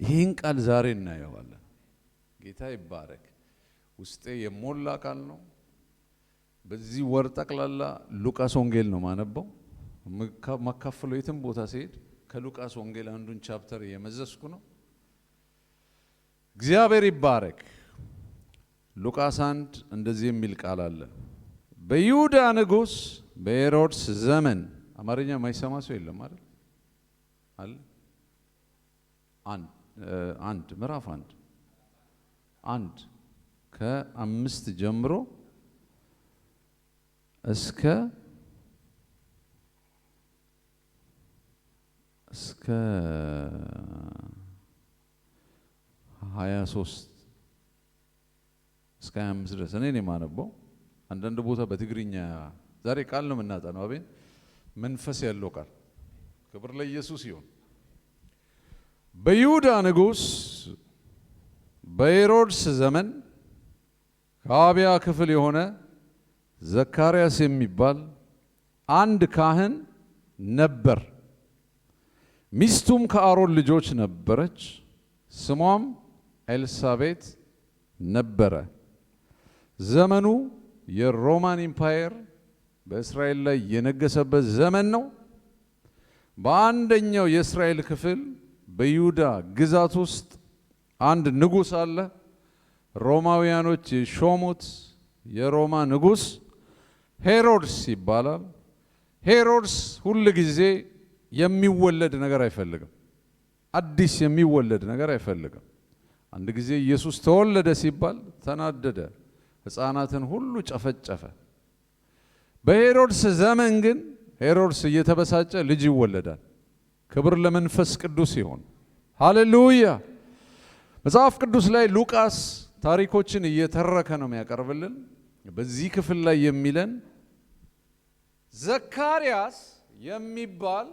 ይህን ቃል ዛሬ እናየዋለን። ጌታ ይባረክ። ውስጤ የሞላ ቃል ነው። በዚህ ወር ጠቅላላ ሉቃስ ወንጌል ነው ማነበው። ማካፍለው የትም ቦታ ሲሄድ ከሉቃስ ወንጌል አንዱን chapter እየመዘዝኩ ነው። እግዚአብሔር ይባረክ። ሉቃስ 1 እንደዚህ የሚል ቃል አለ። በይሁዳ ንጉሥ በሄሮድስ ዘመን፣ አማርኛ የማይሰማ ሰው የለም አይደል? አለ? 1 ምዕራፍ 1 1 ከ5 ጀምሮ እስከ 23 እስከ 25 ድረስ እኔ ነኝ የማነበው። አንዳንድ ቦታ በትግርኛ ዛሬ ቃል ነው የምናጠናው። አቤት መንፈስ ያለው ቃል። ክብር ለኢየሱስ ይሁን። በይሁዳ ንጉሥ በሄሮድስ ዘመን ከአብያ ክፍል የሆነ ዘካርያስ የሚባል አንድ ካህን ነበር። ሚስቱም ከአሮን ልጆች ነበረች፣ ስሟም ኤልሳቤት ነበረ። ዘመኑ የ Roman Empire በእስራኤል ላይ የነገሰበት ዘመን ነው። በአንደኛው የእስራኤል ክፍል በይሁዳ ግዛት ውስጥ አንድ ንጉሥ አለ። ሮማውያኖች የሾሙት የሮማ ንጉሥ ሄሮድስ ይባላል። ሄሮድስ ሁል ጊዜ የሚወለድ ነገር አይፈልግም። አዲስ የሚወለድ ነገር አይፈልግም። አንድ ጊዜ ኢየሱስ ተወለደ ሲባል ተናደደ፣ ሕፃናትን ሁሉ ጨፈጨፈ። በሄሮድስ ዘመን ግን ሄሮድስ እየተበሳጨ ልጅ ይወለዳል። ክብር ለመንፈስ ቅዱስ ይሁን። ሃሌሉያ። መጽሐፍ ቅዱስ ላይ ሉቃስ ታሪኮችን እየተረከ ነው የሚያቀርብልን። በዚህ ክፍል ላይ የሚለን ዘካርያስ የሚባል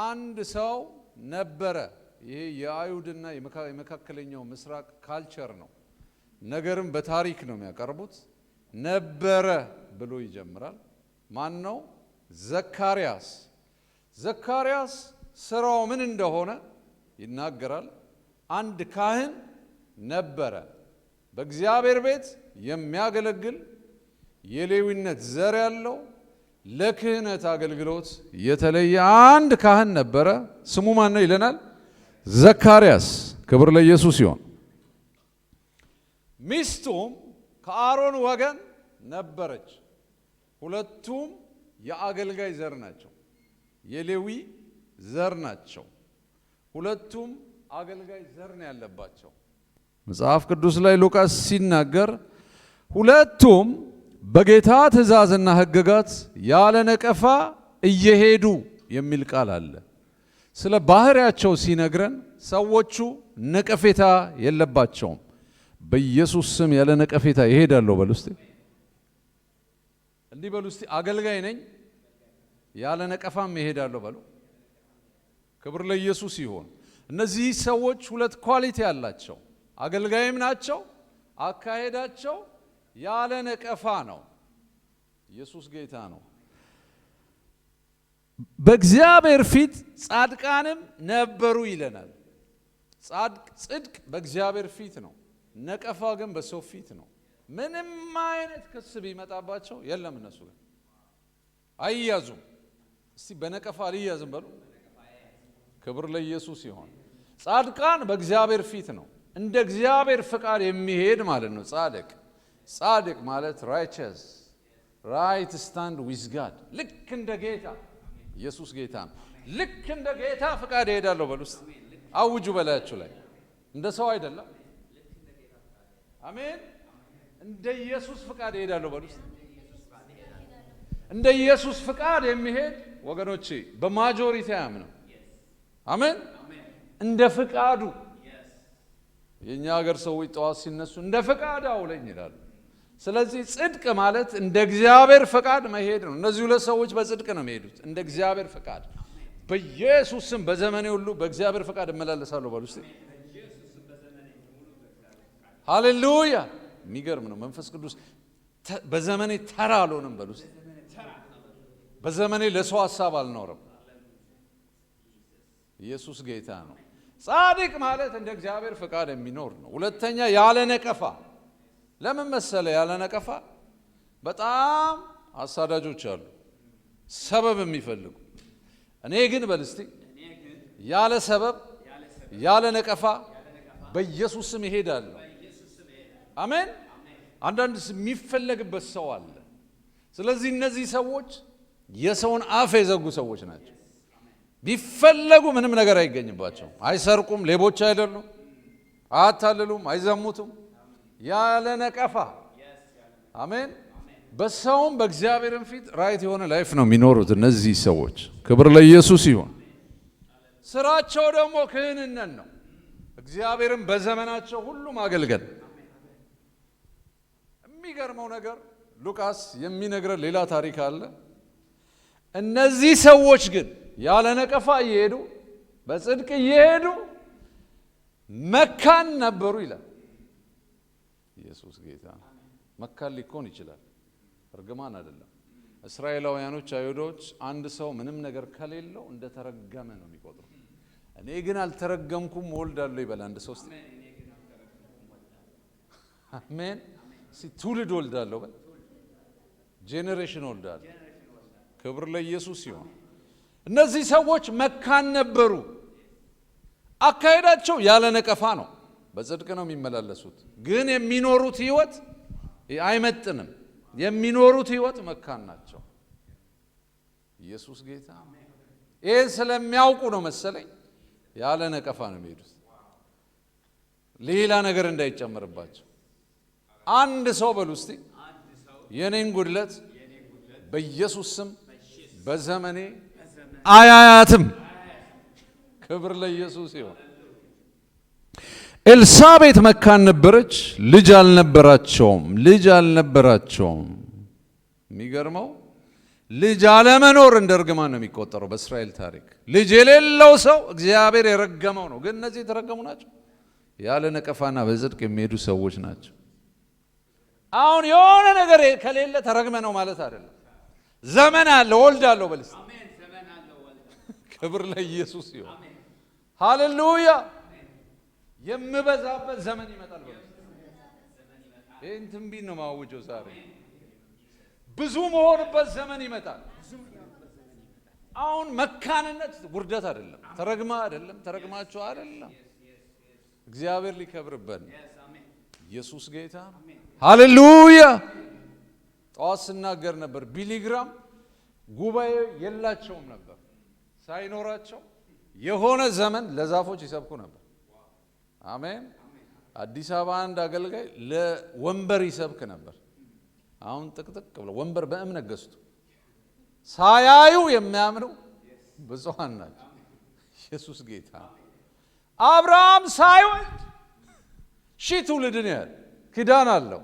አንድ ሰው ነበረ። ይሄ የአይሁድና የመካከለኛው ምስራቅ culture ነው። ነገርም በታሪክ ነው የሚያቀርቡት። ነበረ ብሎ ይጀምራል። ማን ነው? ዘካርያስ። ዘካርያስ ስራው ምን እንደሆነ ይናገራል። አንድ ካህን ነበረ፣ በእግዚአብሔር ቤት የሚያገለግል የሌዊነት ዘር ያለው ለክህነት አገልግሎት የተለየ አንድ ካህን ነበረ። ስሙ ማን ነው ይለናል? ዘካርያስ። ክብር ለኢየሱስ ይሁን። ሚስቱም ከአሮን ወገን ነበረች። ሁለቱም የአገልጋይ ዘር ናቸው፣ የሌዊ ዘር ናቸው። ሁለቱም አገልጋይ ዘር ነው ያለባቸው። መጽሐፍ ቅዱስ ላይ ሉቃስ ሲናገር ሁለቱም በጌታ ትእዛዝና ሕግጋት ያለ ነቀፋ እየሄዱ የሚል ቃል አለ። ስለ ባህሪያቸው ሲነግረን ሰዎቹ ነቀፌታ የለባቸውም። በኢየሱስ ስም ያለ ነቀፌታ ይሄዳለሁ በሉ እስቲ። እንዲህ በሉ እስቲ፣ አገልጋይ ነኝ ያለ ነቀፋም ይሄዳለሁ በሉ። ክብር ለኢየሱስ ይሁን። እነዚህ ሰዎች ሁለት quality አላቸው። አገልጋይም ናቸው፣ አካሄዳቸው ያለ ነቀፋ ነው። ኢየሱስ ጌታ ነው። በእግዚአብሔር ፊት ጻድቃንም ነበሩ ይለናል። ጽድቅ በእግዚአብሔር ፊት ነው፣ ነቀፋ ግን በሰው ፊት ነው። ምንም አይነት ክስ ቢመጣባቸው የለም፣ እነሱ ግን አይያዙም። እስቲ በነቀፋ አልያዝም በሉ። ክብር ለኢየሱስ ይሁን። ጻድቃን በእግዚአብሔር ፊት ነው፣ እንደ እግዚአብሔር ፍቃድ የሚሄድ ማለት ነው። ጻድቅ ማለት righteous, right stand with God፣ ልክ እንደ ጌታ። ኢየሱስ ጌታ ነው። ልክ እንደ ጌታ ፍቃድ እሄዳለሁ በሉ እስቲ። አውጁ በላያችሁ ላይ፣ እንደ ሰው አይደለም። አሜን። እንደ ኢየሱስ ፍቃድ እሄዳለሁ በሉ እስቲ። እንደ ኢየሱስ ፍቃድ የሚሄድ ወገኖቼ በ majority አያምንም። አሜን። እንደ ፍቃዱ። የኛ ሀገር ሰዎች ጠዋት ሲነሱ እንደ ፍቃድ አውለኝ ይላሉ። ስለዚህ ጽድቅ ማለት እንደ እግዚአብሔር ፈቃድ መሄድ ነው። እነዚህ ሁለት ሰዎች በጽድቅ ነው የሚሄዱት፣ እንደ እግዚአብሔር ፈቃድ። በኢየሱስ ስም በዘመኔ ሁሉ በእግዚአብሔር ፈቃድ እመላለሳለሁ በሉ እስቲ። ሃሌሉያ። የሚገርም ነው። መንፈስ ቅዱስ በዘመኔ ተራ አልሆንም በሉ እስቲ። በዘመኔ ለሰው ሀሳብ አልኖርም። ኢየሱስ ጌታ ነው። ጻድቅ ማለት እንደ እግዚአብሔር ፈቃድ የሚኖር ነው። ሁለተኛ ያለ ነቀፋ። ለምን መሰለ ያለ ነቀፋ? በጣም አሳዳጆች አሉ፣ ሰበብ የሚፈልጉ። እኔ ግን በል እስቲ ያለ ሰበብ ያለ ነቀፋ በኢየሱስ ስም እሄዳለሁ። አሜን። አንዳንድ የሚፈለግበት ሰው አለ። ስለዚህ እነዚህ ሰዎች የሰውን አፍ የዘጉ ሰዎች ናቸው። ቢፈለጉ ምንም ነገር አይገኝባቸውም። አይሰርቁም፣ ሌቦች አይደሉም፣ አያታልሉም፣ አይዘሙቱም። ያለ ነቀፋ። አሜን። በሰውም በእግዚአብሔርም ፊት right የሆነ life ነው የሚኖሩት እነዚህ ሰዎች። ክብር ለኢየሱስ ይሁን። ስራቸው ደግሞ ክህንነት ነው። እግዚአብሔርን በዘመናቸው ሁሉ ማገልገል። የሚገርመው ነገር ሉቃስ የሚነግረን ሌላ ታሪክ አለ። እነዚህ ሰዎች ግን ያለ ነቀፋ እየሄዱ በጽድቅ እየሄዱ መካን ነበሩ ይላል። ኢየሱስ ጌታ ነው። መካን ሊኮን ይችላል፣ እርግማን አይደለም። እስራኤላውያኖች፣ አይሁዶች አንድ ሰው ምንም ነገር ከሌለው እንደተረገመ ነው የሚቆጥሩ። እኔ ግን አልተረገምኩም እወልዳለሁ ይበል አንድ ሰው እስቲ። አሜን። ትውልድ ወልዳለሁ በል፣ generation ወልዳለሁ። ክብር ለኢየሱስ ይሁን። እነዚህ ሰዎች መካን ነበሩ። አካሄዳቸው ያለ ነቀፋ ነው። በጽድቅ ነው የሚመላለሱት። ግን የሚኖሩት ህይወት አይመጥንም። የሚኖሩት ህይወት መካን ናቸው። ኢየሱስ ጌታ። ይህን ስለሚያውቁ ነው መሰለኝ ያለ ነቀፋ ነው የሚሄዱት፣ ሌላ ነገር እንዳይጨመርባቸው። አንድ ሰው በሉ እስቲ የኔን ጉድለት በኢየሱስ ስም በዘመኔ አያያትም። ክብር ለኢየሱስ ይሁን። ኤልሳቤጥ መካን ነበረች፣ ልጅ አልነበራቸውም። ልጅ አልነበራቸውም። የሚገርመው ልጅ አለመኖር እንደ እርግማን ነው የሚቆጠረው በእስራኤል ታሪክ። ልጅ የሌለው ሰው እግዚአብሔር የረገመው ነው። ግን እነዚህ የተረገሙ ናቸው። ያለ ነቀፋና በጽድቅ የሚሄዱ ሰዎች ናቸው። አሁን የሆነ ነገር ከሌለ ተረግመ ነው ማለት አይደለም። ዘመን አለ፣ ወልዳለሁ በል እስቲ። ክብር ለኢየሱስ ይሁን። ሃሌሉያ። የምበዛበት ዘመን ይመጣል። በል ይህን ትንቢት ነው ማውጀው ዛሬ። ብዙ መሆንበት ዘመን ይመጣል። አሁን መካንነት ውርደት አይደለም፣ ተረግማ አይደለም፣ ተረግማችሁ አይደለም። እግዚአብሔር ሊከብርበት ነው። ኢየሱስ ጌታ ነው። ሃሌሉያ። ጠዋት ስናገር ነበር፣ ቢሊግራም ጉባኤ የላቸውም ነበር። ሳይኖራቸው የሆነ ዘመን ለዛፎች ይሰብኩ ነበር። አሜን። አዲስ አበባ አንድ አገልጋይ ለወንበር ይሰብክ ነበር። አሁን ጥቅጥቅ ብሎ ወንበር በእምነት ገዝቶ ሳያዩ የሚያምኑ ብፁዓን ናቸው። ኢየሱስ ጌታ። አብርሃም ሳይወልድ ሺህ ትውልድን ያህል ኪዳን አለው።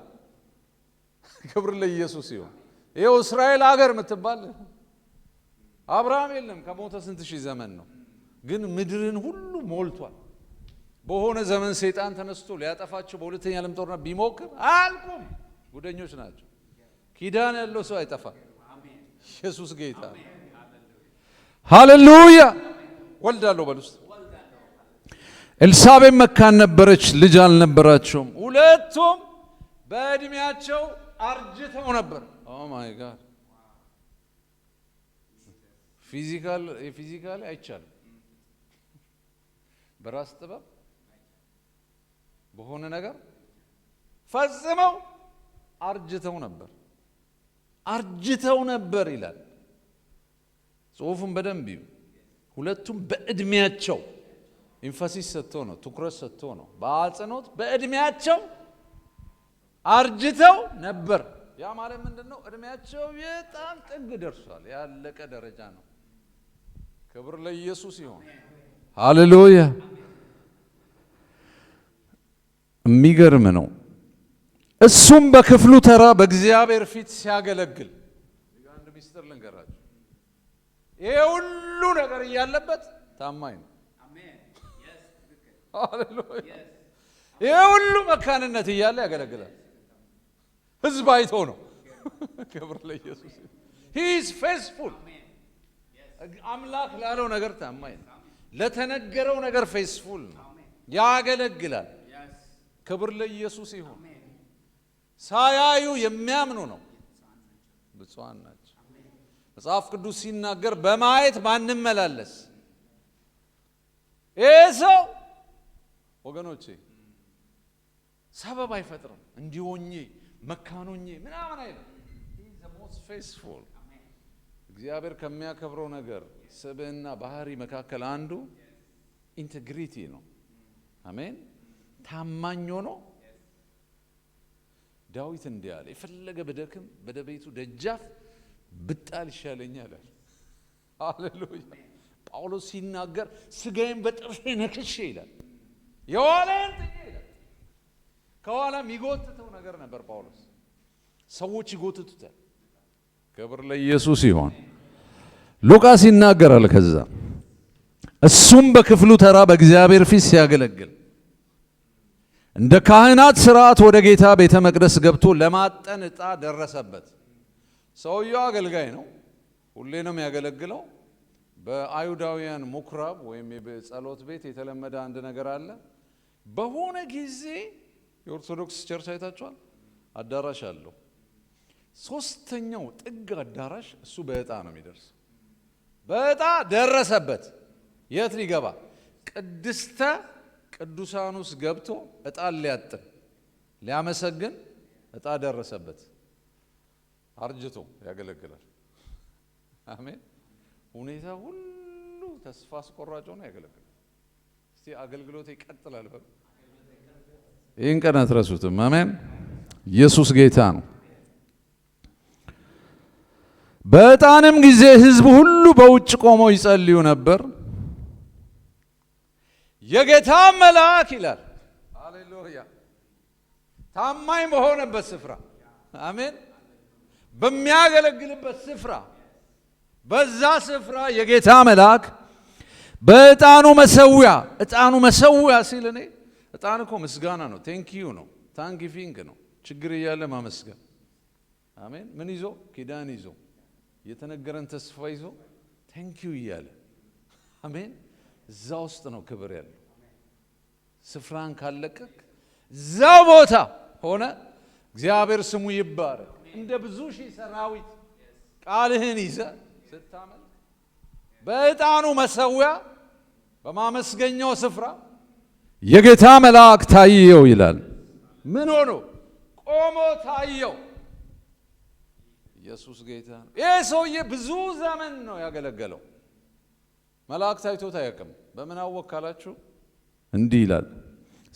ክብር ለኢየሱስ ይሁን። ይኸው እስራኤል ሀገር የምትባል አብርሃም የለም፣ ከሞተ ስንት ሺህ ዘመን ነው፣ ግን ምድርን ሁሉ ሞልቷል። በሆነ ዘመን ሰይጣን ተነስቶ ሊያጠፋቸው በሁለተኛ ዓለም ጦርነት ቢሞክር አያልቁም። ጉደኞች ናቸው። ኪዳን ያለው ሰው አይጠፋም። ኢየሱስ ጌታ። ሃሌሉያ። ወልዳለሁ በል ውስጥ። ኤልሳቤጥ መካን ነበረች፣ ልጅ አልነበራቸውም። ሁለቱም በእድሜያቸው አርጅተው ነበር። Oh my God። Physically አይቻልም። በራስ ጥበብ በሆነ ነገር ፈጽመው አርጅተው ነበር። አርጅተው ነበር ይላል ጽሑፉን በደንብ እዩ። ሁለቱም በእድሜያቸው emphasis ሰጥቶ ነው፣ ትኩረት ሰጥቶ ነው፣ በአጽንኦት በእድሜያቸው አርጅተው ነበር። ያ ማለት ምንድን ነው? እድሜያቸው በጣም ጥግ ደርሷል፣ ያለቀ ደረጃ ነው። ክብር ለኢየሱስ ይሁን። ሃሌሉያ። የሚገርም ነው። እሱም በክፍሉ ተራ በእግዚአብሔር ፊት ሲያገለግል፣ አንድ ሚስጥር ልንገራችሁ። ይሄ ሁሉ ነገር እያለበት ታማኝ ነው። ሃሌሉያ። ይሄ ሁሉ መካንነት እያለ ያገለግላል። ህዝብ አይቶ ነው። ክብር ለኢየሱስ። He is faithful። አምላክ ላለው ነገር ታማኝ ነው። ለተነገረው ነገር faithful ነው፣ ያገለግላል። ክብር ለኢየሱስ ይሁን። ሳያዩ የሚያምኑ ነው ብፁዓን ናቸው። መጽሐፍ ቅዱስ ሲናገር በማየት ባንመላለስ። ይህ ሰው ወገኖቼ ሰበብ አይፈጥርም። እንዲህ ሆኜ መካን ሆኜ ምናምን አይልም። Most faithful። እግዚአብሔር ከሚያከብረው ነገር ስብዕና ባህሪ መካከል አንዱ integrity ነው። አሜን። ታማኝ ሆኖ ዳዊት እንዲህ አለ፣ የፈለገ ብደክም በቤቱ ደጃፍ ብጣል ይሻለኛል አለ። ሃሌሉያ። ጳውሎስ ሲናገር ስጋዬን በጥርሴ ነክሼ ይላል፣ የኋላዬን ጥዬ ይላል። ከኋላ የሚጎትተው ነገር ነበር ጳውሎስ። ሰዎች ይጎትቱታል። ክብር ለኢየሱስ ይሆን። ሉቃስ ይናገራል። ከዛ እሱም በክፍሉ ተራ በእግዚአብሔር ፊት ሲያገለግል እንደ ካህናት ሥርዓት ወደ ጌታ ቤተ መቅደስ ገብቶ ለማጠን ዕጣ ደረሰበት። ሰውየው አገልጋይ ነው፣ ሁሌ ነው የሚያገለግለው። በአይሁዳውያን ምኩራብ ወይም የጸሎት ቤት የተለመደ አንድ ነገር አለ። በሆነ ጊዜ የኦርቶዶክስ church አይታችኋል? አዳራሽ አለው። ሶስተኛው ጥግ አዳራሽ እሱ በዕጣ ነው የሚደርስ። በዕጣ ደረሰበት። የት ሊገባ? ቅድስተ ቅዱሳን ውስጥ ገብቶ ዕጣን ሊያጥን ሊያመሰግን ዕጣ ደረሰበት። አርጅቶ ያገለግላል። አሜን። ሁኔታ ሁሉ ተስፋ አስቆራጭ ሆኖ ያገለግላል። እስቲ አገልግሎት ይቀጥላል በሉ። ይህን ቀን አትረሱትም። አሜን። ኢየሱስ ጌታ ነው። በዕጣንም ጊዜ ሕዝቡ ሁሉ በውጭ ቆመው ይጸልዩ ነበር። የጌታ መልአክ ይላል። ሃሌሉያ! ታማኝ በሆነበት ስፍራ፣ አሜን፣ በሚያገለግልበት ስፍራ፣ በዛ ስፍራ የጌታ መልአክ በዕጣኑ መሰዊያ፣ ዕጣኑ መሰዊያ ሲል እኔ ዕጣን እኮ ምስጋና ነው፣ thank you ነው፣ thanksgiving ነው። ችግር እያለ ማመስገን፣ አሜን። ምን ይዞ? ኪዳን ይዞ፣ የተነገረን ተስፋ ይዞ thank you እያለ፣ አሜን። እዛ ውስጥ ነው ክብር ያለው። ስፍራን ካለቀቅ እዛው ቦታ ሆነ እግዚአብሔር ስሙ ይባረክ። እንደ ብዙ ሺህ ሰራዊት ቃልህን ይዘህ ስታመልክ በዕጣኑ መሰዊያ በማመስገኛው ስፍራ የጌታ መልአክ ታየው ይላል። ምን ሆኖ? ቆሞ ታየው። ኢየሱስ ጌታ ነው። ይህ ሰውዬ ብዙ ዘመን ነው ያገለገለው። መልአክ ታይቶት አያውቅም። በምን አወቅ ካላችሁ እንዲህ ይላል።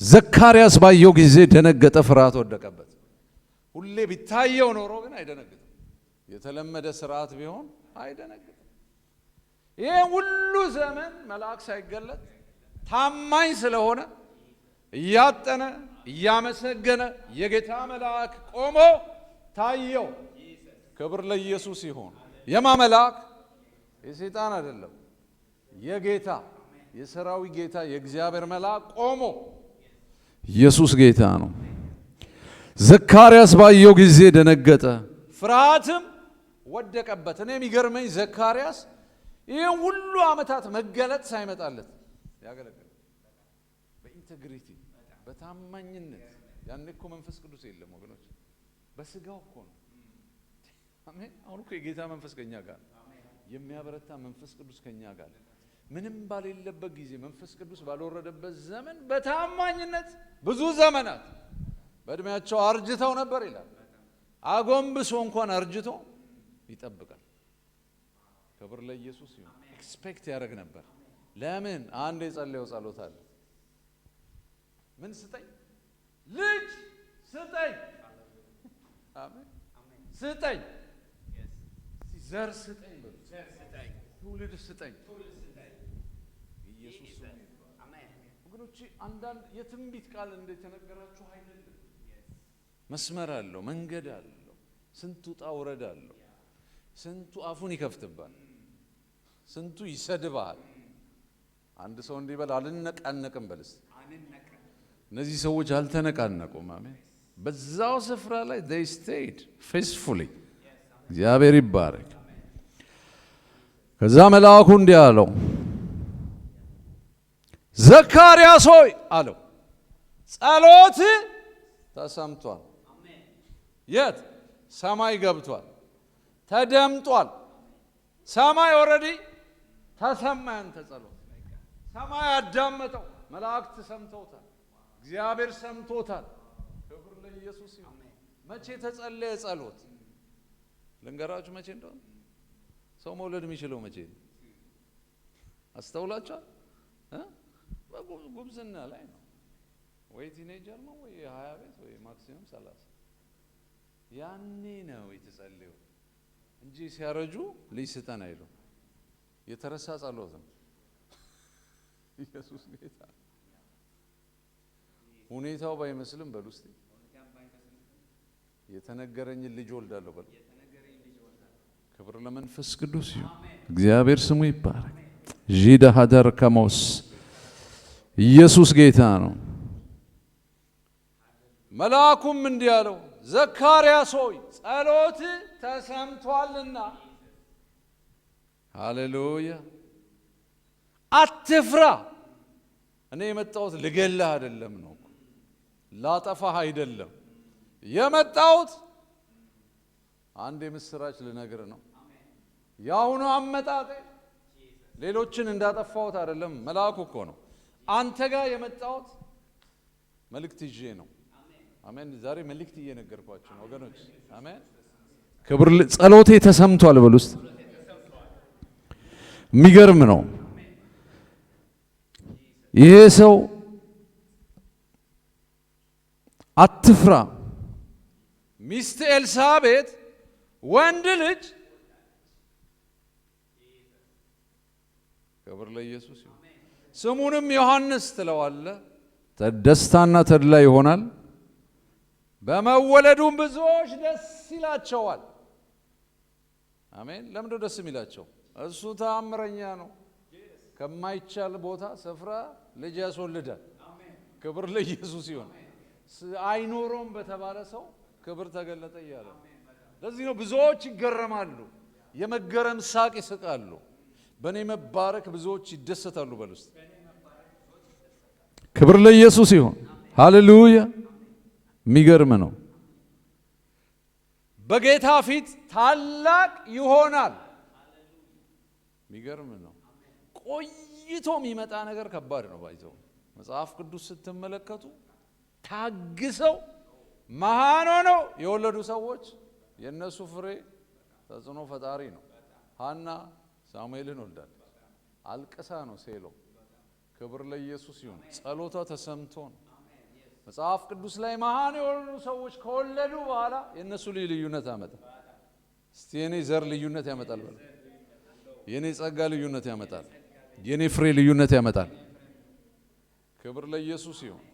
ዘካርያስ ባየው ጊዜ ደነገጠ፣ ፍርሃት ወደቀበት። ሁሌ ቢታየው ኖሮ ግን አይደነግጥም። የተለመደ ስርዓት ቢሆን አይደነግጥም። ይህ ሁሉ ዘመን መልአክ ሳይገለጥ ታማኝ ስለሆነ እያጠነ እያመሰገነ የጌታ መልአክ ቆሞ ታየው። ክብር ለኢየሱስ ይሁን። የማ መልአክ? የሰይጣን አይደለም፣ የጌታ የሰራዊት ጌታ የእግዚአብሔር መልአክ ቆሞ። ኢየሱስ ጌታ ነው። ዘካርያስ ባየው ጊዜ ደነገጠ፣ ፍርሃትም ወደቀበት። እኔ የሚገርመኝ ዘካርያስ ይህን ሁሉ ዓመታት መገለጥ ሳይመጣለት ያገለግል በ integrity በታማኝነት። ያኔ እኮ መንፈስ ቅዱስ የለም ወገኖች፣ በስጋው እኮ ነው። አሜን። አሁን እኮ የጌታ መንፈስ ከኛ ጋር፣ የሚያበረታ መንፈስ ቅዱስ ከኛ ጋር። ምንም ባሌለበት ጊዜ፣ መንፈስ ቅዱስ ባልወረደበት ዘመን በታማኝነት ብዙ ዘመናት በእድሜያቸው አርጅተው ነበር ይላል። አጎንብሶ እንኳን አርጅቶ ይጠብቃል። ክብር ለኢየሱስ ይሁን። Expect ያደርግ ነበር። ለምን? አንድ የጸለየው ጸሎት አለ። ምን ስጠኝ? ልጅ ስጠኝ። አሜን። ስጠኝ፣ ዘር ስጠኝ በሉ። ትውልድ ስጠኝ። ኢየሱስ ስሙ ይባረክ። ወገኖቼ አንዳንድ የትንቢት ቃል እንደተነገራችሁ አይደለም። መስመር አለው፣ መንገድ አለው፣ ስንቱ ውጣ ውረድ አለው። ስንቱ አፉን ይከፍትባል፣ ስንቱ ይሰድባል። አንድ ሰው እንዲህ በል፣ አልነቃነቅም በል እስቲ። እነዚህ ሰዎች አልተነቃነቁም። አሜን። በዛው ስፍራ ላይ they stayed faithfully። እግዚአብሔር ይባረክ። ከዛ መልአኩ እንዲህ አለው፣ ዘካርያስ ሆይ አለው ጸሎት ተሰምቷል። የት? ሰማይ ገብቷል፣ ተደምጧል። ሰማይ already ተሰማ ያንተ ጸሎት። ሰማይ አዳመጠው፣ መላእክት ሰምተውታል፣ እግዚአብሔር ሰምቶታል። ክብር ለኢየሱስ ይሁን። መቼ ተጸለየ ጸሎት? ልንገራችሁ መቼ እንደሆነ። ሰው መውለድ የሚችለው መቼ ነው? አስተውላችኋል? በጉብዝና ላይ ነው ወይ teenager ነው ወይ 20 ቤት ወይ maximum 30። ያኔ ነው የተጸለየው እንጂ ሲያረጁ ልጅ ስጠን አይሉ። የተረሳ ጸሎት ነው። ኢየሱስ ጌታ። ሁኔታው ባይመስልም በሉ እስቲ የተነገረኝን ልጅ ወልዳለሁ በሉ። ክብር ለመንፈስ ቅዱስ ይሁን። እግዚአብሔር ስሙ ይባረክ። ዢዳ ሀደር ከሞስ ኢየሱስ ጌታ ነው። መልአኩም እንዲህ አለው፣ ዘካርያስ ሆይ ጸሎት ተሰምቷልና፣ ሃሌሉያ፣ አትፍራ። እኔ የመጣሁት ልገልህ አይደለም ነው፣ ላጠፋህ አይደለም። የመጣሁት አንድ የምስራች ልነግር ነው። የአሁኑ አመጣጤ ሌሎችን እንዳጠፋሁት አይደለም። መልአኩ እኮ ነው። አንተ ጋር የመጣሁት መልእክት ይዤ ነው። አሜን። ዛሬ መልእክት እየነገርኳችሁ ነው ወገኖች። አሜን። ክብር። ጸሎቴ ተሰምቷል በሉ ውስጥ። የሚገርም ነው። ይሄ ሰው አትፍራ፣ ሚስት ኤልሳቤጥ ወንድ ልጅ፣ ክብር ለኢየሱስ ይሁን፣ ስሙንም ዮሐንስ ትለዋለህ፣ ደስታና ተድላ ይሆናል፣ በመወለዱም ብዙዎች ደስ ይላቸዋል። አሜን። ለምንድነው ደስ የሚላቸው? እሱ ተአምረኛ ነው። ከማይቻል ቦታ ስፍራ ልጅ ያስወልዳል። ክብር ለኢየሱስ ይሁን። አይኖሮም በተባለ ሰው ክብር ተገለጠ እያለ ለዚህ ነው ብዙዎች ይገረማሉ። የመገረም ሳቅ ይስቃሉ። በእኔ መባረክ ብዙዎች ይደሰታሉ። በል ውስጥ ክብር ለኢየሱስ ይሁን። ሃሌሉያ። የሚገርም ነው። በጌታ ፊት ታላቅ ይሆናል። የሚገርም ነው። ቆይቶ የሚመጣ ነገር ከባድ ነው። ባይዘው መጽሐፍ ቅዱስ ስትመለከቱ ታግሰው መሃን ሆነው የወለዱ ሰዎች የእነሱ ፍሬ ተጽዕኖ ፈጣሪ ነው። ሐና ሳሙኤልን ወልዳለች። አልቅሳ ነው ሴሎ። ክብር ለኢየሱስ ይሁን። ጸሎቷ ተሰምቶ ነው። መጽሐፍ ቅዱስ ላይ መሃን የሆኑ ሰዎች ከወለዱ በኋላ የእነሱ ልጅ ልዩነት ያመጣል። እስቲ የኔ ዘር ልዩነት ያመጣል በሉ። የኔ ጸጋ ልዩነት ያመጣል። የኔ ፍሬ ልዩነት ያመጣል። ክብር ለኢየሱስ ይሁን።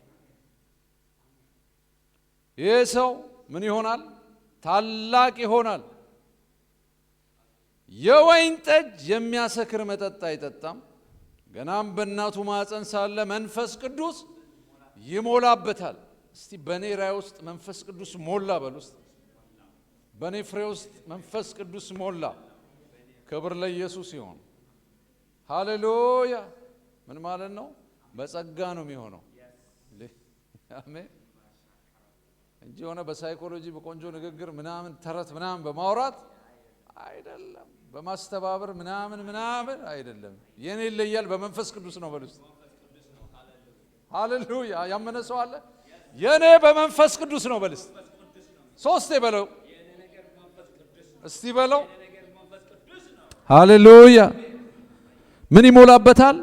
ይህ ሰው ምን ይሆናል? ታላቅ ይሆናል። የወይን ጠጅ የሚያሰክር መጠጥ አይጠጣም። ገናም በእናቱ ማዕፀን ሳለ መንፈስ ቅዱስ ይሞላበታል። እስቲ በኔ ራእይ ውስጥ መንፈስ ቅዱስ ሞላ በሉ። ውስጥ በኔ ፍሬ ውስጥ መንፈስ ቅዱስ ሞላ። ክብር ለኢየሱስ ይሁን። ሃሌሉያ። ምን ማለት ነው? በጸጋ ነው የሚሆነው። አሜን። እንጂ የሆነ በሳይኮሎጂ በቆንጆ ንግግር ምናምን ተረት ምናምን በማውራት አይደለም፣ በማስተባበር ምናምን ምናምን አይደለም። የኔ ይለያል፣ በመንፈስ ቅዱስ ነው በሉ። ሃሌሉያ። ያመነ ሰው አለ? የኔ በመንፈስ ቅዱስ ነው በል። ሶስቴ በለው እስቲ በለው። ሃሌሉያ። ምን ይሞላበታል?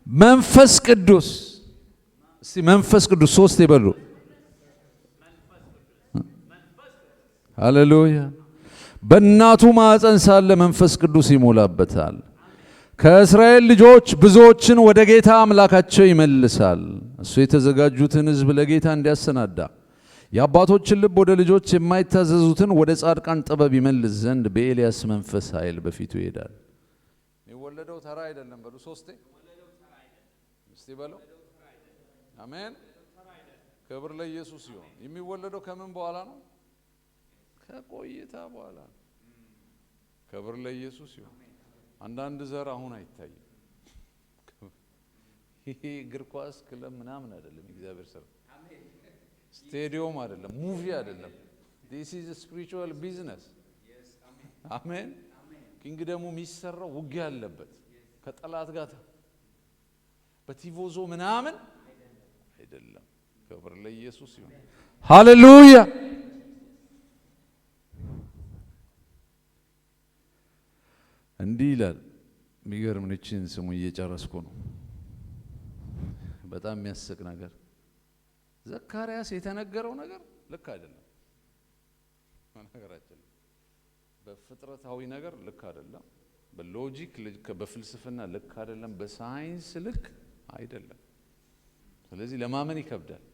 መንፈስ ቅዱስ። እስቲ መንፈስ ቅዱስ ሶስቴ በሉ። ሃሌሉያ። በእናቱ ማዕፀን ሳለ መንፈስ ቅዱስ ይሞላበታል። ከእስራኤል ልጆች ብዙዎችን ወደ ጌታ አምላካቸው ይመልሳል። እሱ የተዘጋጁትን ሕዝብ ለጌታ እንዲያሰናዳ የአባቶችን ልብ ወደ ልጆች የማይታዘዙትን ወደ ጻድቃን ጥበብ ይመልስ ዘንድ በኤልያስ መንፈስ ኃይል በፊቱ ይሄዳል። የሚወለደው ተራ አይደለም በሉ። ሶስቴ እስቲ በለው። አሜን። ክብር ለኢየሱስ ይሁን። የሚወለደው ከምን በኋላ ነው? ከቆይታ በኋላ ነው። ክብር ለኢየሱስ ይሁን። አንዳንድ ዘር አሁን አይታይም። ይሄ እግር ኳስ ክለብ ምናምን አይደለም፣ የእግዚአብሔር ስራ ስቴዲዮም አይደለም፣ movie አይደለም። This is spiritual business። አሜን። Kingdom ኡ የሚሰራው ውጊያ አለበት ከጠላት ጋር በቲቮዞ ምናምን አይደለም። ክብር ለኢየሱስ ይሁን። ሃሌሉያ። እንዲህ ይላል። የሚገርም ንችን ስሙ እየጨረስኩ ነው። በጣም የሚያስቅ ነገር ዘካርያስ የተነገረው ነገር ልክ አይደለም። ነገራችን በፍጥረታዊ ነገር ልክ አይደለም። በ logic ልክ፣ በፍልስፍና ልክ አይደለም። በሳይንስ ልክ አይደለም። ስለዚህ ለማመን ይከብዳል።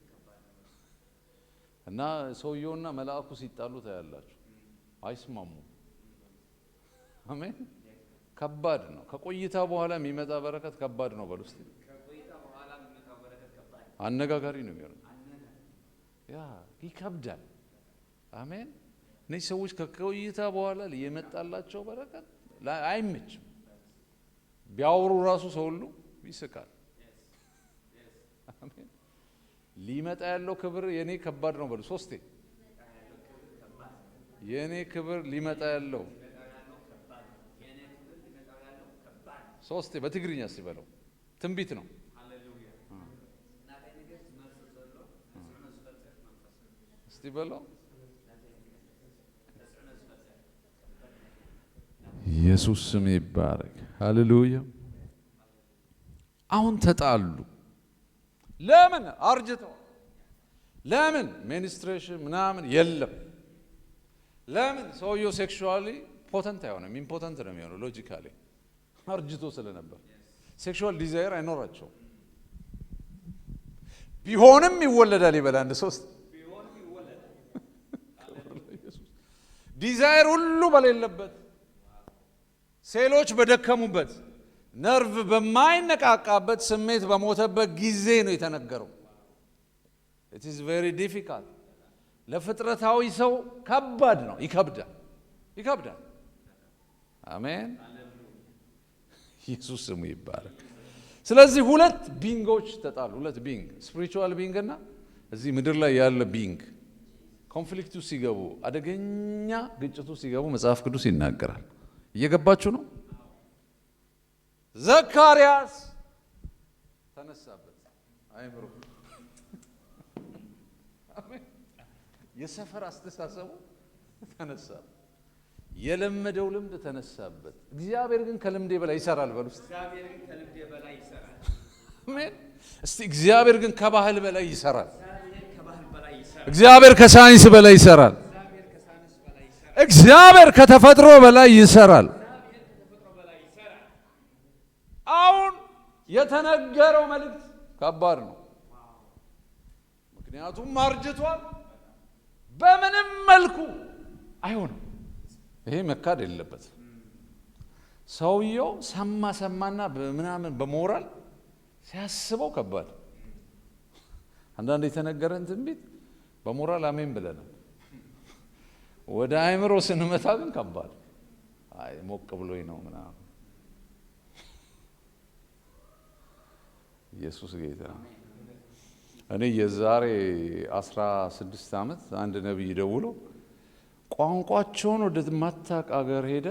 እና ሰውየውና መልአኩ ሲጣሉ ታያላችሁ። አይስማሙም። አሜን። ከባድ ነው። ከቆይታ በኋላ የሚመጣ በረከት ከባድ ነው። በል ውስጥ አነጋጋሪ ነው የሚሆነው። ያ ይከብዳል። አሜን። እነዚህ ሰዎች ከቆይታ በኋላ የመጣላቸው በረከት አይመችም። ቢያወሩ ራሱ ሰው ሁሉ ይስቃል። አሜን። ሊመጣ ያለው ክብር የኔ ከባድ ነው በሉ ሶስቴ። የኔ ክብር ሊመጣ ያለው ሶስቴ በትግርኛ ሲበለው ትንቢት ነው። እስቲ በለው ኢየሱስ ስም ይባረክ። ሃሌሉያ። አሁን ተጣሉ። ለምን አርጅተው? ለምን menstruation ምናምን የለም? ለምን ሰውየው sexually potent አይሆንም? Impotent ነው የሚሆነው logically አርጅቶ ስለነበር sexual desire አይኖራቸውም። ቢሆንም ይወለዳል ይበል አንድ ሶስት desire ሁሉ በሌለበት፣ ሴሎች በደከሙበት፣ ነርቭ በማይነቃቃበት፣ ስሜት በሞተበት ጊዜ ነው የተነገረው። It is very difficult። ለፍጥረታዊ ሰው ከባድ ነው፣ ይከብዳል፣ ይከብዳል። አሜን። ኢየሱስ ስሙ ይባረክ። ስለዚህ ሁለት being ኦች ተጣሉ። ሁለት being፣ spiritual being እና እዚህ ምድር ላይ ያለ being conflict ኡ ሲገቡ፣ አደገኛ ግጭቱ ሲገቡ መጽሐፍ ቅዱስ ይናገራል። እየገባችሁ ነው? ዘካርያስ ተነሳበት አይምሮ፣ የሰፈር አስተሳሰቡ ተነሳበት፣ የለመደው ልምድ ተነሳበት። እግዚአብሔር ግን ከልምዴ በላይ ይሰራል። በል ውስጥ አሜን። እስቲ እግዚአብሔር ግን ከባህል በላይ ይሰራል። እግዚአብሔር ከሳይንስ በላይ ይሰራል። እግዚአብሔር ከተፈጥሮ በላይ ይሰራል። አሁን የተነገረው መልእክት ከባድ ነው። ምክንያቱም አርጅቷል። በምንም መልኩ አይሆንም። ይሄ መካድ የለበት። ሰውየው ሰማ ሰማና በምናምን በሞራል ሲያስበው ከባድ። አንዳንድ የተነገረን ትንቢት በሞራል አሜን ብለናል። ወደ አእምሮ ስንመታ ግን ከባድ። አይ ሞቅ ብሎኝ ነው ምናምን። ኢየሱስ ጌታ። እኔ የዛሬ 16 ዓመት አንድ ነቢይ ደውሎ ቋንቋቸውን ወደ ማታቅ አገር ሄደ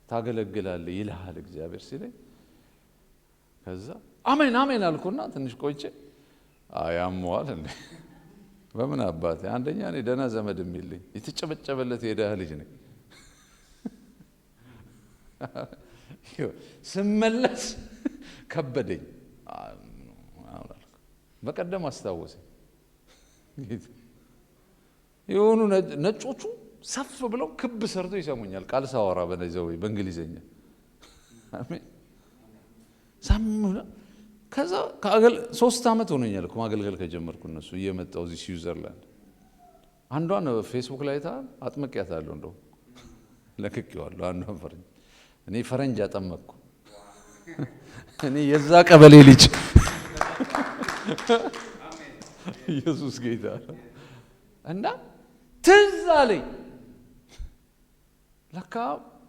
ታገለግላለህ ይልሃል እግዚአብሔር ሲለኝ፣ ከዛ አሜን አሜን አልኩና ትንሽ ቆይቼ አያመዋል እንዴ በምን አባቴ፣ አንደኛ እኔ ደህና ዘመድ የሚልኝ የተጨበጨበለት የድሃ ልጅ ነኝ። ስመለስ ከበደኝ። በቀደም አስታወሰኝ። የሆኑ ነጮቹ ሰፍ ብለው ክብ ሰርተው ይሰሙኛል ቃል ሳወራ በነዘው በእንግሊዘኛ። ከዛ 3 ዓመት ሆኖኛል እኮ ማገልገል ከጀመርኩ እነሱ እየመጣሁ እዚህ ስዊዘርላንድ። አንዷን ፌስቡክ ላይ አጥምቄያታለሁ፣ እንደው ለክኬዋለሁ። አንዷን ፈረንጅ፣ እኔ ፈረንጅ አጠመቅኩ። እኔ የዛ ቀበሌ ልጅ። ኢየሱስ ጌታ። እና ትዝ አለኝ ለካ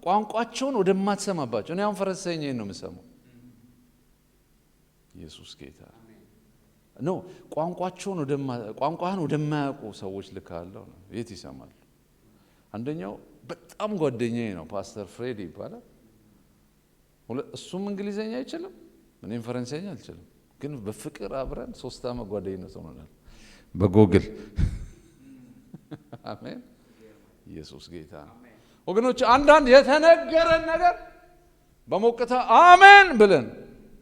ቋንቋቸውን ወደማትሰማባቸው። እኔ አሁን ፈረንሳይኛ ነው የምሰማው። ኢየሱስ ጌታ ነው። ቋንቋህን ወደማያውቁ ሰዎች ልካለሁ ነው። የት ይሰማሉ? አንደኛው በጣም ጓደኛዬ ነው፣ ፓስተር ፍሬድ ይባላል። እሱም እንግሊዘኛ አይችልም፣ እኔም ፈረንሳይኛ አልችልም። ግን በፍቅር አብረን 3 ዓመት ጓደኝነት ሆነናል በጎግል። አሜን። ኢየሱስ ጌታ ነው። ወገኖች አንዳንድ የተነገረን ነገር በሞቅታ አሜን ብለን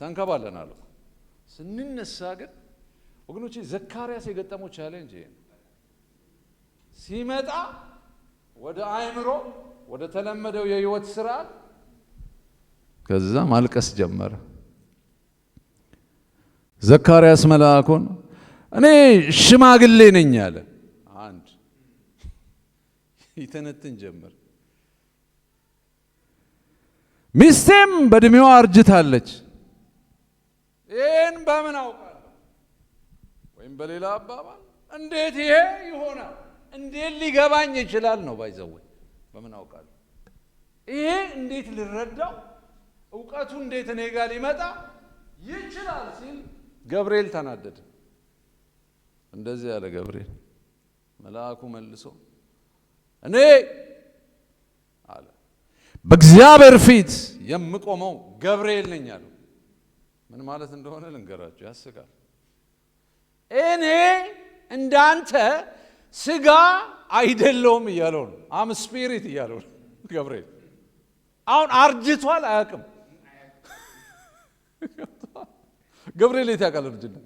ተንከባለናል። ስንነሳ ግን ወገኖች ዘካርያስ የገጠመው challenge ይሄ ነው። ሲመጣ ወደ አእምሮ ወደ ተለመደው የህይወት ስርዓት ከዛ ማልቀስ ጀመረ። ዘካርያስ መልአኩን እኔ ሽማግሌ ነኝ አለ። አንድ ይተነትን ጀመር። ሚስቴም በእድሜዋ አርጅታለች። ይህን በምን አውቃለሁ? ወይም በሌላ አባባል እንዴት ይሄ ይሆናል? እንዴት ሊገባኝ ይችላል ነው። By the way በምን አውቃለሁ? ይሄ እንዴት ልረዳው? እውቀቱ እንዴት እኔ ጋር ሊመጣ ይችላል ሲል ገብርኤል ተናደደ። እንደዚህ ያለ ገብርኤል መልአኩ መልሶ እኔ አለ በእግዚአብሔር ፊት የምቆመው ገብርኤል ነኝ አለው። ምን ማለት እንደሆነ ልንገራችሁ፣ ያስቃል። እኔ እንዳንተ ስጋ አይደለሁም እያለው ነው። I'm spirit እያለው ነው ገብርኤል። አሁን አርጅቷል አያውቅም። ገብርኤል የት ያውቃል እርጅና?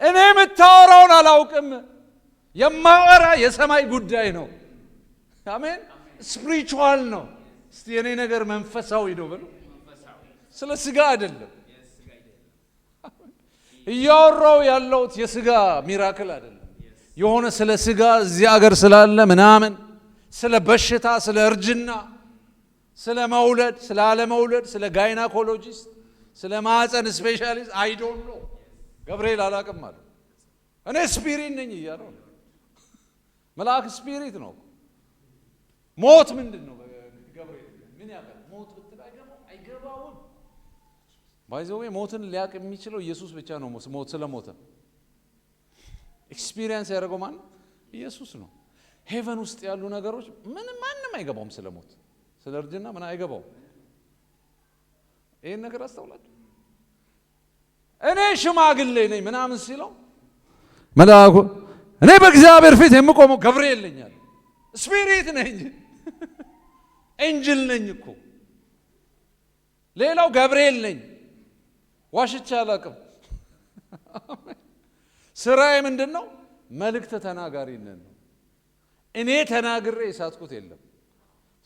እኔ የምታወራውን አላውቅም። የማወራ የሰማይ ጉዳይ ነው። አሜን። Spiritual ነው። እስቲ የኔ ነገር መንፈሳዊ ነው በሉ። ስለ ስጋ አይደለም እያወራው ያለሁት፣ የስጋ miracle አይደለም። የሆነ ስለ ስጋ እዚህ አገር ስላለ ምናምን፣ ስለ በሽታ፣ ስለ እርጅና፣ ስለ መውለድ፣ ስለ አለመውለድ፣ ስለ gynecologist፣ ስለ ማህፀን specialist I don't know ገብርኤል አላቅም አለ። እኔ spirit ነኝ እያለው ነው። መልአክ spirit ነው። ሞት ምንድን ነው? ገብርኤል ምን ያውቃል? ሞት ብትል አይገባውም። By the way ሞትን ሊያውቅ የሚችለው ኢየሱስ ብቻ ነው። ሞት ስለሞተ experience ያደረገው ማን? ኢየሱስ ነው። Heaven ውስጥ ያሉ ነገሮች ምንም ማንም አይገባውም። ስለ ሞት፣ ስለ እርጅና ምን አይገባውም። ይሄን ነገር አስተውላችሁ። እኔ ሽማግሌ ነኝ ምናምን ሲለው መልአኩ እኔ በእግዚአብሔር ፊት የምቆመው ገብርኤል ነኝ አለ። Spirit ነኝ፣ angel ነኝ እኮ። ሌላው ገብርኤል ነኝ፣ ዋሽቼ አላውቅም። ስራዬ ምንድን ነው? መልእክት ተናጋሪነት ነው። እኔ ተናግሬ የሳትኩት የለም።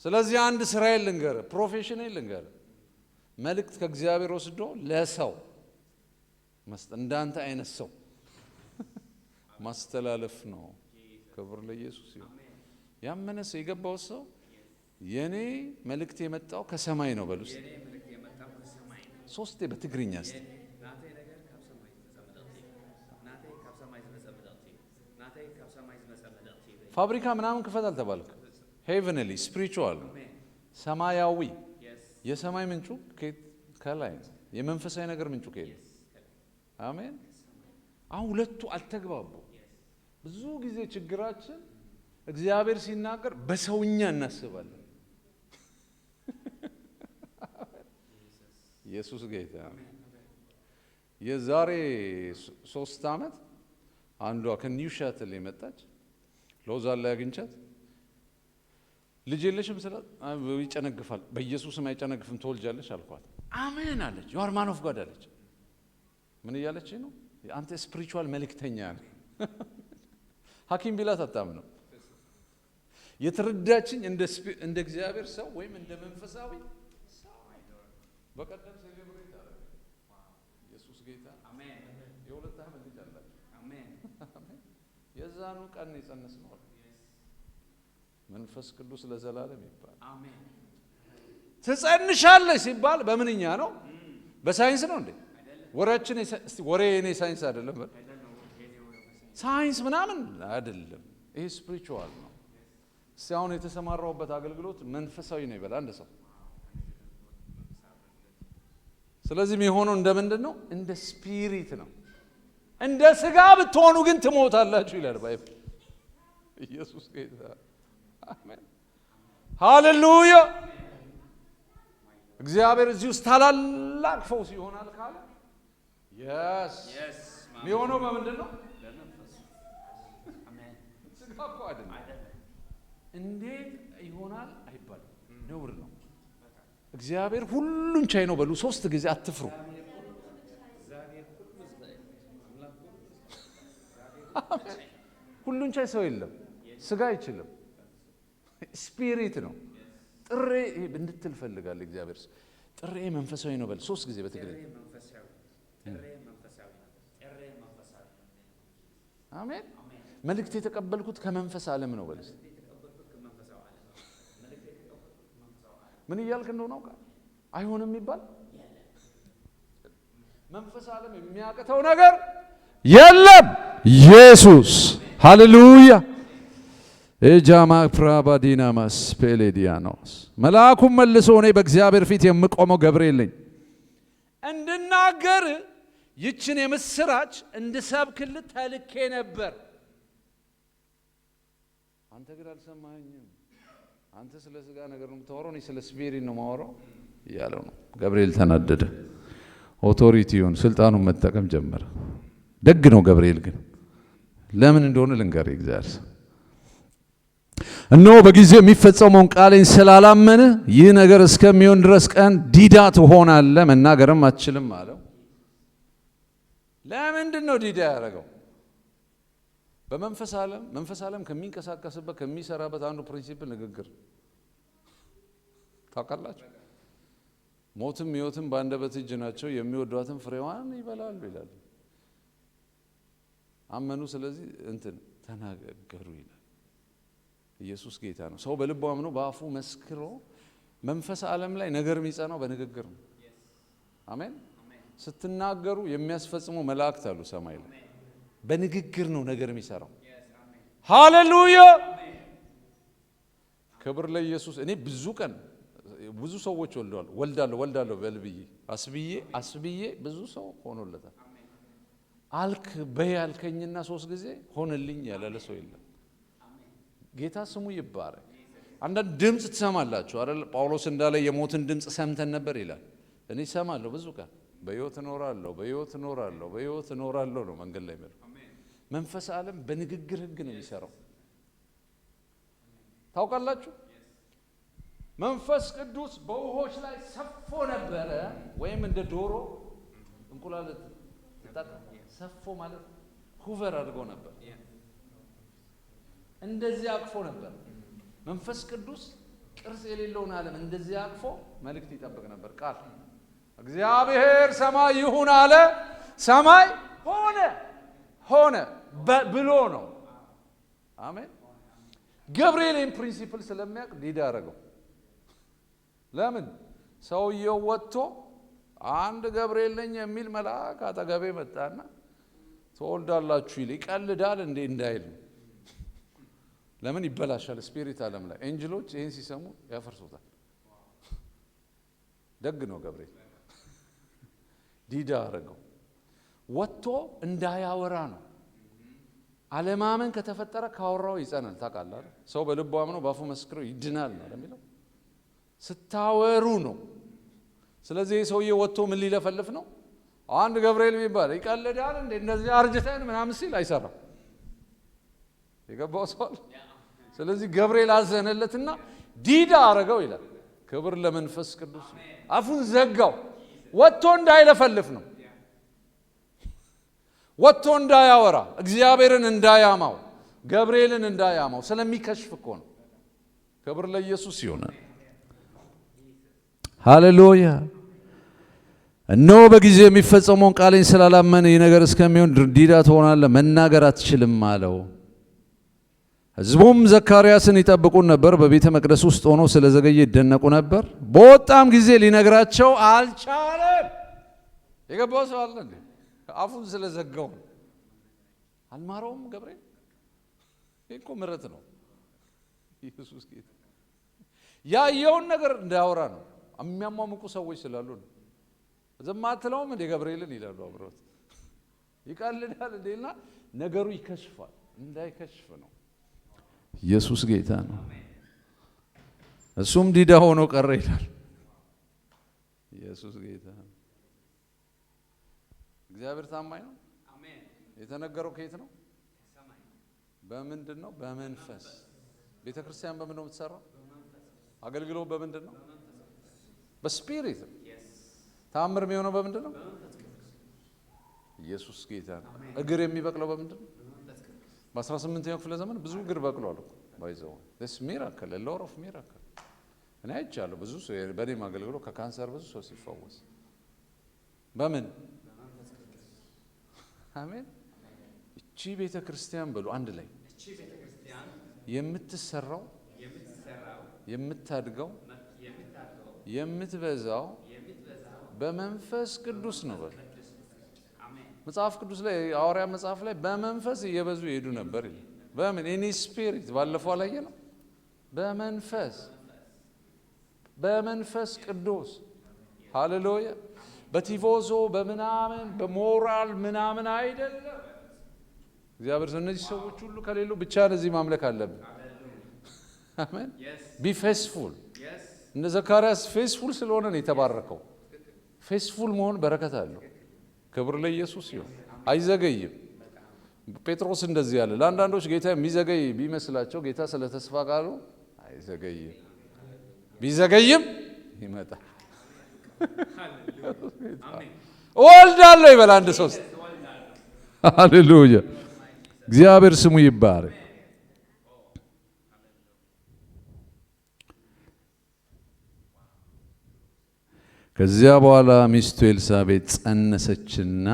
ስለዚህ አንድ ስራዬን ልንገርህ፣ profession ኤን ልንገርህ፣ መልእክት ከእግዚአብሔር ወስዶ ለሰው መስጠት፣ እንዳንተ አይነት ሰው ማስተላለፍ ነው። ክብር ለኢየሱስ ይሁን። ያመነ ሰው፣ የገባው ሰው የኔ መልእክት የመጣው ከሰማይ ነው በሉ እስቲ። ሶስቴ በትግርኛ እስቲ። ናተይ ነገር ካብ ሰማይ ዝመፀ መልእኽቲ እዩ። ናተይ ካብ ሰማይ ዝመፀ መልእኽቲ እዩ። ናተይ ካብ ሰማይ ዝመፀ መልእኽቲ እዩ። ፋብሪካ ምናምን ክፈት አልተባልክ። Heavenly spiritual ነው፣ ሰማያዊ። የሰማይ ምንጩ ከላይ ነው። የመንፈሳዊ ነገር ምንጩ ከየት ነው? አሜን። አሁን ሁለቱ አልተግባቡ። ብዙ ጊዜ ችግራችን እግዚአብሔር ሲናገር በሰውኛ እናስባለን። ኢየሱስ ጌታ። የዛሬ 3 ዓመት አንዷ ከኒው ሻትል የመጣች ሎዛን ላይ አግኝቻት ልጅ የለሽም ስላት ይጨነግፋል፣ በኢየሱስም አይጨነግፍም ትወልጃለሽ አልኳት። አሜን አለች። You are man of God አለች። ምን እያለች ነው? አንተ spiritual መልእክተኛ ነህ። ሐኪም ቢላት አታምንም። የተረዳችኝ እንደ እግዚአብሔር ሰው ወይም እንደ መንፈሳዊ ሰው። በቀደም celebrate አደረገ። ኢየሱስ ጌታ። የ2 ዓመት ልጅ አላቸው። የዛኑ ቀን የጸነስነው። መንፈስ ቅዱስ ለዘላለም ይባል። ትጸንሻለሽ ሲባል በምንኛ ነው? በሳይንስ ነው እንዴ? ወሬያችን እስቲ ወሬ የኔ ሳይንስ አይደለም፣ ሳይንስ ምናምን አይደለም። ይሄ spiritual ነው። እስቲ አሁን የተሰማራውበት አገልግሎት መንፈሳዊ ነው ይበል አንድ ሰው። ስለዚህ የሚሆነው እንደ ምንድን ነው? እንደ spirit ነው። እንደ ስጋ ብትሆኑ ግን ትሞታላችሁ ይላል Bible። ኢየሱስ ጌታ። አሜን፣ ሃሌሉያ። እግዚአብሔር እዚህ ውስጥ ታላላቅ ፈውስ ይሆናል ካለ yes የሚሆነው በምንድን ነው? ስጋ እኮ አይደለም። እንዴት ይሆናል አይባልም፣ ነውር ነው። እግዚአብሔር ሁሉን ቻይ ነው በሉ 3 ጊዜ፣ አትፍሩ። ሁሉን ቻይ ሰው የለም፣ ስጋ አይችልም፣ spirit ነው። ጥሬ እንድትል ፈልጋለሁ እግዚአብሔር። ጥሬ መንፈሳዊ ነው በል 3 ጊዜ በትግርኛ። አሜን። መልእክት የተቀበልኩት ከመንፈስ ዓለም ነው በል። ምን እያልክ እንደሆነ አውቃለሁ። አይሆንም የሚባል መንፈስ ዓለም የሚያቅተው ነገር የለም። ኢየሱስ ሃሌሉያ። ኤጃማ ፕራባዲናማስ ፔሌዲያኖስ። መልአኩም መልሶ እኔ በእግዚአብሔር ፊት የምቆመው ገብርኤል ነኝ፣ እንድናገር ይችን የምስራች እንድሰብክልህ ተልኬ ነበር፣ አንተ ግን አልሰማኸኝም። አንተ ስለ ስጋ ነገር ነው የምታወራው፣ እኔ ስለ spirit ነው የማወራው እያለው ነው። ገብርኤል ተናደደ። authority ውን ስልጣኑን መጠቀም ጀመረ። ደግ ነው ገብርኤል ግን፣ ለምን እንደሆነ ልንገርህ። እግዚአብሔር እነሆ በጊዜው የሚፈጸመውን ቃሌን ስላላመነ ይህ ነገር እስከሚሆን ድረስ ቀን ዲዳ ትሆናለህ፣ መናገርም አትችልም አለው። ለምንድን ነው ዲዳ ያደረገው? በመንፈስ ዓለም መንፈስ ዓለም ከሚንቀሳቀስበት ከሚሰራበት አንዱ principle ንግግር ታውቃላችሁ። ሞትም ሕይወትም በአንደበት እጅ ናቸው፣ የሚወዷትም ፍሬዋን ይበላሉ ይላል። አመኑ፣ ስለዚህ እንትን ተናገሩ ይላል። ኢየሱስ ጌታ ነው። ሰው በልቡ አምኖ በአፉ መስክሮ መንፈስ ዓለም ላይ ነገር የሚጸናው በንግግር ነው። አሜን። ስትናገሩ የሚያስፈጽሙ መላእክት አሉ ሰማይ ላይ። በንግግር ነው ነገር የሚሰራው። ሃሌሉያ፣ ክብር ለኢየሱስ። እኔ ብዙ ቀን ብዙ ሰዎች ወልደዋል። ወልዳለሁ ወልዳለሁ በልብዬ አስብዬ አስብዬ ብዙ ሰው ሆኖለታል። አልክ በይ አልከኝና 3 ጊዜ ሆነልኝ ያላለ ሰው የለም። ጌታ ስሙ ይባረክ። አንዳንድ ድምፅ ትሰማላችሁ አይደል? ጳውሎስ እንዳለ የሞትን ድምፅ ሰምተን ነበር ይላል። እኔ እሰማለሁ ብዙ ቀን በሕይወት እኖራለሁ፣ በሕይወት እኖራለሁ፣ በሕይወት እኖራለሁ ነው መንገድ ላይ የሚለው። መንፈስ ዓለም በንግግር ሕግ ነው የሚሰራው። ታውቃላችሁ፣ መንፈስ ቅዱስ በውሆች ላይ ሰፎ ነበረ፣ ወይም እንደ ዶሮ እንቁላል ሰፎ ማለት hover አድርጎ ነበር፣ እንደዚህ አቅፎ ነበር። መንፈስ ቅዱስ ቅርጽ የሌለውን ዓለም እንደዚህ አቅፎ መልእክት ይጠብቅ ነበር። ቃል እግዚአብሔር ሰማይ ይሁን አለ፣ ሰማይ ሆነ ሆነ ብሎ ነው። አሜን። ገብርኤል ይህን principle ስለሚያውቅ ዲዳ አደረገው። ለምን? ሰውየው ወጥቶ አንድ ገብርኤል ነኝ የሚል መልአክ አጠገቤ መጣና ትወልዳላችሁ ይል ይቀልዳል እንዴ እንዳይል። ለምን ይበላሻል? spirit ዓለም ላይ angel ኦች ይህን ሲሰሙ ያፈርሱታል። ደግ ነው ገብርኤል፣ ዲዳ አደረገው። ወጥቶ እንዳያወራ ነው። አለማመን ከተፈጠረ ካወራው ይጸናል። ታውቃለህ አይደል? ሰው በልቡ አምኖ በአፉ መስክሮ ይድናል ነው የሚለው። ስታወሩ ነው። ስለዚህ ይህ ሰውዬ ወጥቶ ምን ሊለፈልፍ ነው? አንድ ገብርኤል የሚባል ይቀልዳል እንዴ እንደዚህ አርጅተን ምናምን ሲል አይሰራም። የገባው ሰው አለ። ስለዚህ ገብርኤል አዘነለትና ዲዳ አረገው ይላል። ክብር ለመንፈስ ቅዱስ። አፉን ዘጋው። ወጥቶ እንዳይለፈልፍ ነው። ወጥቶ እንዳያወራ፣ እግዚአብሔርን እንዳያማው፣ ገብርኤልን እንዳያማው ስለሚከሽፍ እኮ ነው። ክብር ለኢየሱስ ይሁን። ሃሌሉያ። እነሆ በጊዜ የሚፈጸመውን ቃሌን ስላላመነ ይህ ነገር እስከሚሆን ዲዳ ትሆናለህ፣ መናገር አትችልም አለው። ሕዝቡም ዘካርያስን ይጠብቁን ነበር። በቤተ መቅደስ ውስጥ ሆኖ ስለዘገየ ይደነቁ ነበር። በወጣም ጊዜ ሊነግራቸው አልቻለም። የገባው ሰው አለ እንዴ? አፉን ስለዘጋው አልማረውም ገብርኤል። ይህ እኮ ምሕረት ነው። ኢየሱስ ጌታ ያየውን ነገር እንዳያወራ ነው። የሚያሟሙቁ ሰዎች ስላሉ ነው። ዝም አትለውም እንዴ ገብርኤልን ይላሉ አብሮት ይቀልዳል እንዴና ነገሩ ይከሽፋል። እንዳይከሽፍ ነው። ኢየሱስ ጌታ ነው። እሱም ዲዳ ሆኖ ቀረ ይላል። ኢየሱስ ጌታ ነው። እግዚአብሔር ታማኝ ነው። የተነገረው ከየት ነው? በምንድን ነው? በመንፈስ። ቤተ ክርስቲያን በምን ነው የምትሰራው? አገልግሎት በምንድን ነው? በ spirit ነው። ተአምር የሚሆነው በምንድን ነው? ኢየሱስ ጌታ ነው። እግር የሚበቅለው በምንድን ነው? በ18ኛው ክፍለ ዘመን ብዙ እግር በቅሏል እኮ፣ by the way, this miracle, lot of miracle እኔ አይቻለሁ። ብዙ ሰው በእኔም አገልግሎት ከካንሰር ብዙ ሰው ሲፈወስ በምን? አሜን። እቺ ቤተ ክርስቲያን በሉ አንድ ላይ፣ የምትሰራው፣ የምታድገው፣ የምትበዛው በመንፈስ ቅዱስ ነው በሉ። መጽሐፍ ቅዱስ ላይ፣ ሐዋርያ መጽሐፍ ላይ በመንፈስ እየበዙ ይሄዱ ነበር ይላል። በምን? In spirit። ባለፈው አላየነው? በመንፈስ፣ በመንፈስ ቅዱስ። ሃሌሉያ። በቲፎዞ በምናምን በሞራል ምናምን አይደለም። እግዚአብሔር ሰው እነዚህ ሰዎች ሁሉ ከሌሉ ብቻ እዚህ ማምለክ አለብን። አሜን። Be faithful። እነ ዘካርያስ faithful ስለሆነ ነው የተባረከው። Faithful መሆን በረከት አለው። ክብር ለኢየሱስ ይሁን። አይዘገይም። ጴጥሮስ እንደዚህ ያለ፣ ለአንዳንዶች ጌታ የሚዘገይ ቢመስላቸው ጌታ ስለ ተስፋ ቃሉ አይዘገይም፣ ቢዘገይም ይመጣል። እወልዳለሁ ይበል አንድ ሰው። ሃሌሉያ! እግዚአብሔር ስሙ ይባረክ። ከዚያ በኋላ ሚስቱ ኤልሳቤጥ ጸነሰችና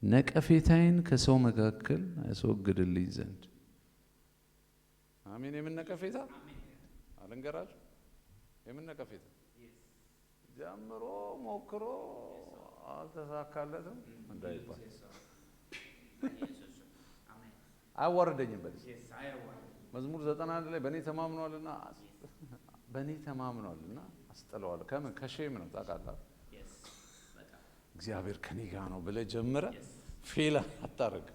ነቀፌታዬን ከሰው መካከል ያስወግድልኝ ዘንድ። አሜን። የምን ነቀፌታ አልንገራችሁ? የምን ነቀፌታ? ጀምሮ ሞክሮ አልተሳካለትም እንዳይባል። አያዋርደኝም በል። መዝሙር 91 ላይ በእኔ ተማምኗልና አስጥለዋለሁ። ከምን? ከ shame ነው ታውቃለህ። እግዚአብሔር ከኔ ጋር ነው ብለህ ጀምረህ fail አታረግ።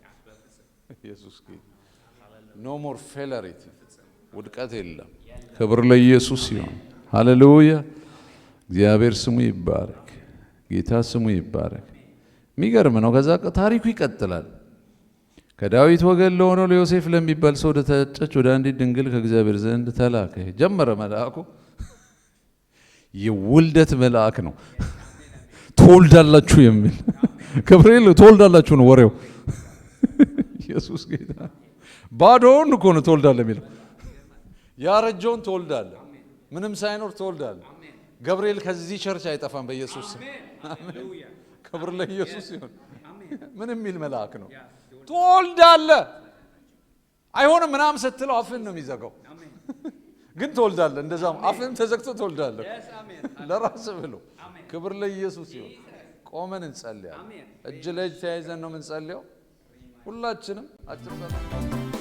ኢየሱስ፣ no more failure፣ ውድቀት የለም። ክብር ለኢየሱስ ይሁን። ሃሌሉያ። እግዚአብሔር ስሙ ይባረክ። ጌታ ስሙ ይባረክ። የሚገርም ነው። ከዛ ታሪኩ ይቀጥላል። ከዳዊት ወገን ለሆነው ለዮሴፍ ለሚባል ሰው ወደ ታጨች ወደ አንዲት ድንግል ከእግዚአብሔር ዘንድ ተላከ። ጀመረ መልአኩ። የውልደት መልአክ ነው። ትወልዳላችሁ የሚል ገብርኤል፣ ትወልዳላችሁ ነው ወሬው። ኢየሱስ ጌታ። ባዶውን እኮ ነው ትወልዳለህ የሚለው። ያረጀውን ትወልዳለህ፣ ምንም ሳይኖር ትወልዳለህ። ገብርኤል ከዚህ church አይጠፋም በኢየሱስ ስም። ክብር ለኢየሱስ ይሁን። ምን የሚል መልአክ ነው? ትወልዳለህ። አይሆንም ምናምን ስትለው አፍህን ነው የሚዘጋው። ግን ትወልዳለህ። እንደዛም አፍህን ተዘግቶ ትወልዳለህ። ለራስህ ብሎ። ክብር ለኢየሱስ ይሁን። ቆመን እንጸልያለን። እጅ ለእጅ ተያይዘን ነው የምንጸልየው። ሁላችንም አጭር ጸሎት።